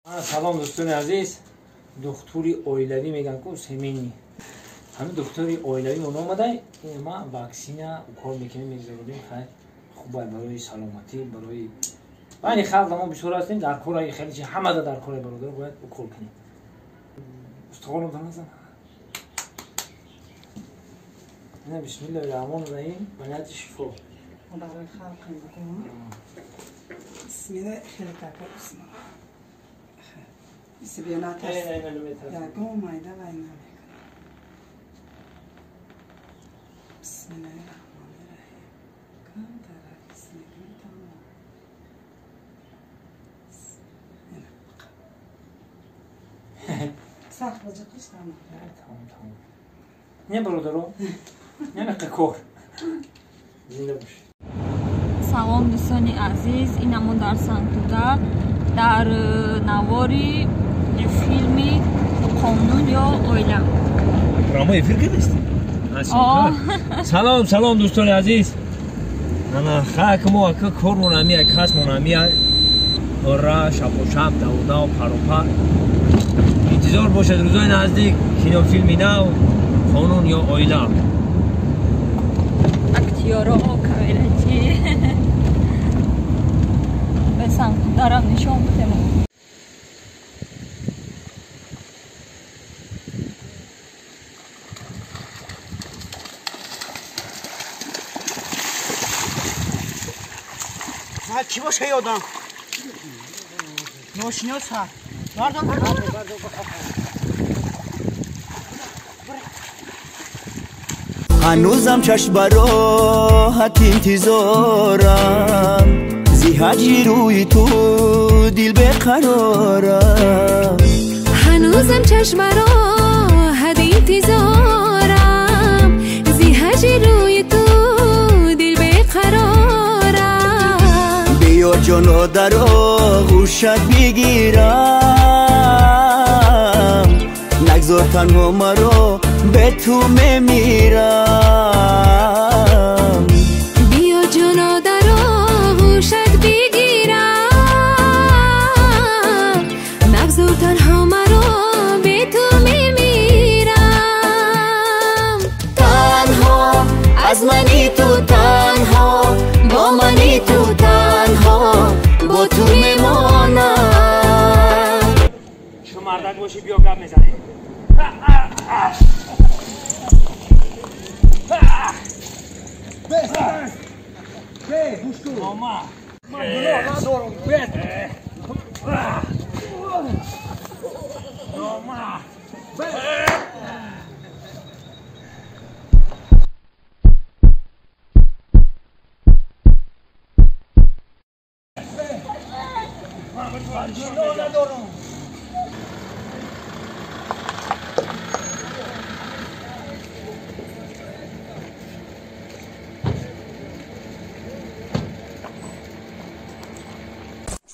Салом дӯстони азиз, духтури оилавӣ мегӯянд ку семейный. Ҳамин духтури оилавӣ мон омада, ин ма ваксина укол мекунем, мегузаронем, хай хубай барои саломатӣ, барои байни халқ мо бисёр ҳастем, дар кораи хеле чи ҳамада дар кораи бародар бояд укол кунем. Устухонам таназан. Ина бисмиллаҳи раҳмони раҳим, ба нияти шифо. Барои халқ бикунем. Бисмилла хеле кака бисмилла. Бисмилла ягон майда вай намекунем. Бисмиллаҳи раҳмони раҳим. Камтар ҳис мекунем тамом. Сахт баҷиқиш тамом. Тамом, тамом. Не бародаро, не кор. Зинда бошед. Салом дӯстони азиз, инамо дар Сангтуда дар навори филми Қонун ё оила. Прямо эфир кардист? Салом, салом дӯстони азиз. Ана хак мо ака кормон ами, касмон ами. Ора шапошап, давудав, паропар. Интизор бошед рӯзои наздик кинофилми нав Қонун ё оила. Актёро камерачи. Ба Сангтударам нишон бидем. Чӣ боша ёдам? Ношинос ҳа. Бардор, бардор, бардор. Ҳанӯзам чашм ба роҳат интизорам, зи ҳаҷри рӯи ту дил беқарорам. Ҳанӯзам чашм ба роҳат интизорам, зи ҳаҷри рӯи ту дил беқарорам. Биё ҷоно дар оғӯшат бигирам, нагзор танҳо маро бе ту мемирам. Биё ҷоно дар оғӯшат бигирам, нагзор танҳо маро бе ту мемирам. Танҳо аз мани ту, танҳо бо мани ту, танҳо бо ту мемонам. Чу мардак бошӣ биё гап мезанем. Ман гуноҳ надорам. Бес. Ман гуноҳ надорам.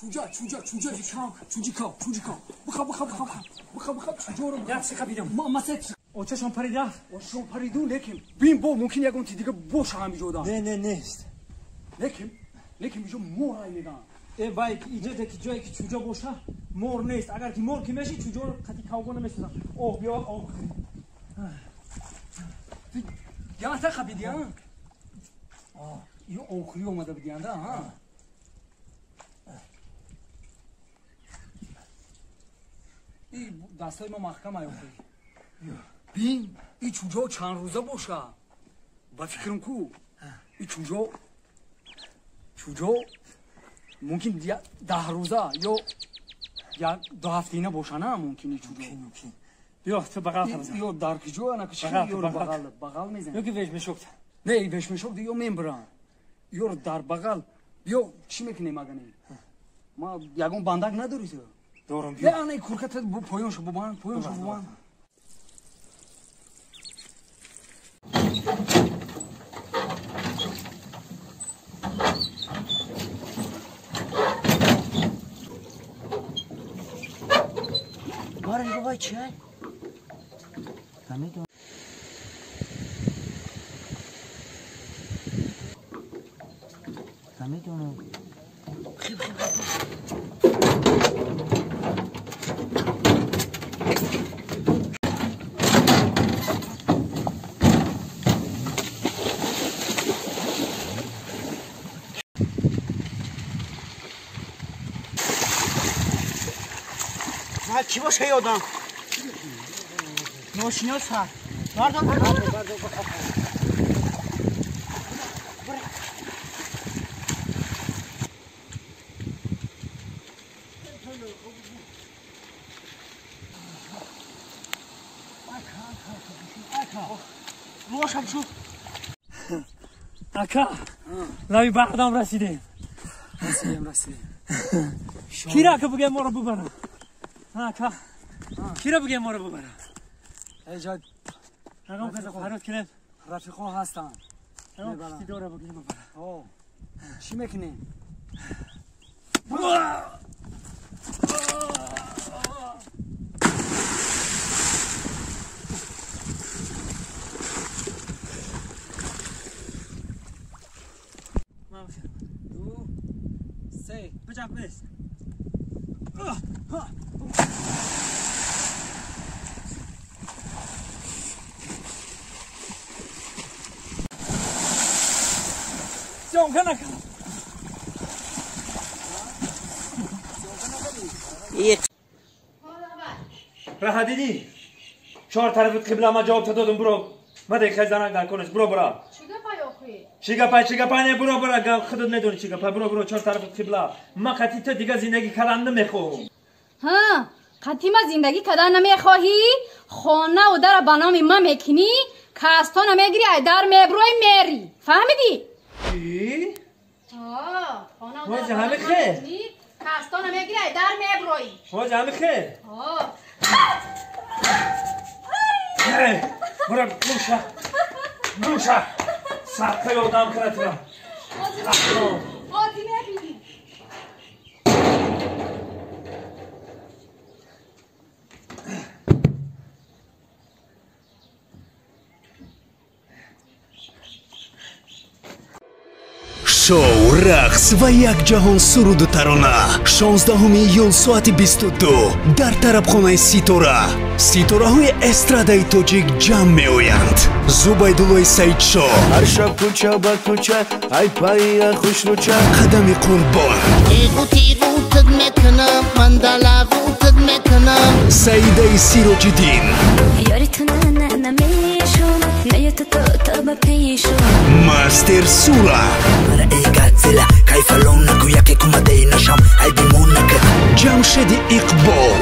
чуҷа чуҷа чуҷа чуҷи кав чуҷи кав бихаб бихаб бихаб бихаб бихаб чуҷоро як си хабидам ма масет очашон парида очашон париду лекин бин бо мумкин ягон ти дига боша ҳамиҷода не не нест лекин лекин иҷо мор ай меган э вай иҷоте ки ҷое ки чуҷо боша мор нест агар ки мор ки меши чуҷоро қати кавго намесозам об биё об ята хабиди а ё охири омада будианда а И дастҳои ма маҳкам ай охи. Бин, и чуҷо чанд рӯза боша? Ба фикрам ку, и чуҷо чуҷо мумкин 10 рӯза ё як ду ҳафтаина боша на мумкин и чуҷо. Биё ту бағал табзан. Ё дар куҷо ана ки ё бағал бағал мезанем. Ё ки вешмешок. Не, вешмешок ё мембирам. Ё дар бағал биё чӣ мекунем агане? Ма ягон бандак надорӣ ту? Дорам биё. Не, ана курката поён шо бубан, поён шо бубан. Барин бобай чай? Намедонам. Намедонам. Хиб хиб. Ки боша ёдам? Ношинос ҳа. Бардор, бардор, бардор. Ака, лаби баъдам расидем. Расидем, расидем. Кира ка бугем моро бубарам. Ака, кира бугем моро бубарам. Эҷод. Рақам каза фарёд кунем. Рафиқо ҳастанд. Мебарам. Кишти дора бугем бубарам. О, чӣ мекунем? Ду, се, بجا بس. Раҳа дидӣ? Чор тарафи қибла ма ҷавоб додум, буро. Ма дақиқа занак дар конеш, буро бура. Чӣ гапай охи? Чӣ гапай, чӣ гапай не, буро бура, худат медонӣ чӣ гапай, буро буро чор тарафи қибла. Ма қатъи ту дига зиндагӣ кардан намехоҳам. Ҳа, қатъи ма зиндагӣ кардан намехоҳӣ? Хонаву дара ба номи ма мекунӣ, кастона мегирӣ, ай дар мебурой мери. Фаҳмидӣ? Чӣ? Хонаву Ҳоҷи дара ба ҳами номи ма хел? мекунӣ, кастона мегирӣ, ай дар мебурой. Ҳоҷи ҳами хел? Ҳо. Бура нуша. Нуша. Садқа ёрдам кунад тура. Ҳоҷи мебинӣ. Шоу, рақс ва як ҷаҳон суруду тарона. 16 июл соати 22 дар тарабхонаи Ситора. Ситораҳои эстрадаи тоҷик ҷамъ меоянд. Зубайдуллои Саидшоҳ, ҳар шаб кӯча ба кӯча, ай пая хушрӯча. Қадами Қурбон, Тиғу тиғу тид мекунам, ман далағу тид мекунам. Саидаи Сироҷиддин, ёри ту на на намешум, на ту ту ту ба пешум. Мастер Сура, Ҷамшеди Иқбол,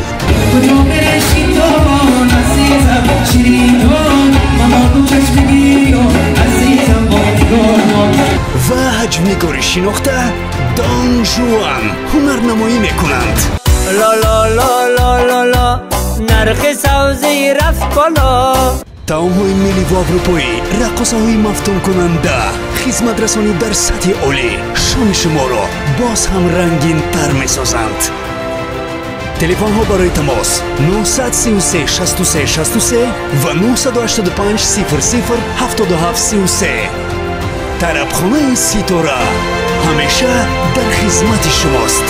ва ҳаҷвнигори шинохта Дон Жуан ҳунарнамоӣ мекунанд. Ла-ла-ла-ла-ла-ла, нархи савзӣ рафт боло. Таомҳои миллӣ ва аврупоӣ, раққосаҳои мафтункунанда, хизматрасонӣ дар сатҳи олӣ шоми шуморо боз ҳам рангинтар месозанд. Телефонҳо барои тамос 933 63 63 ва 985 00 77 33. Тарабхонаи Ситора ҳамеша дар хизмати шумост.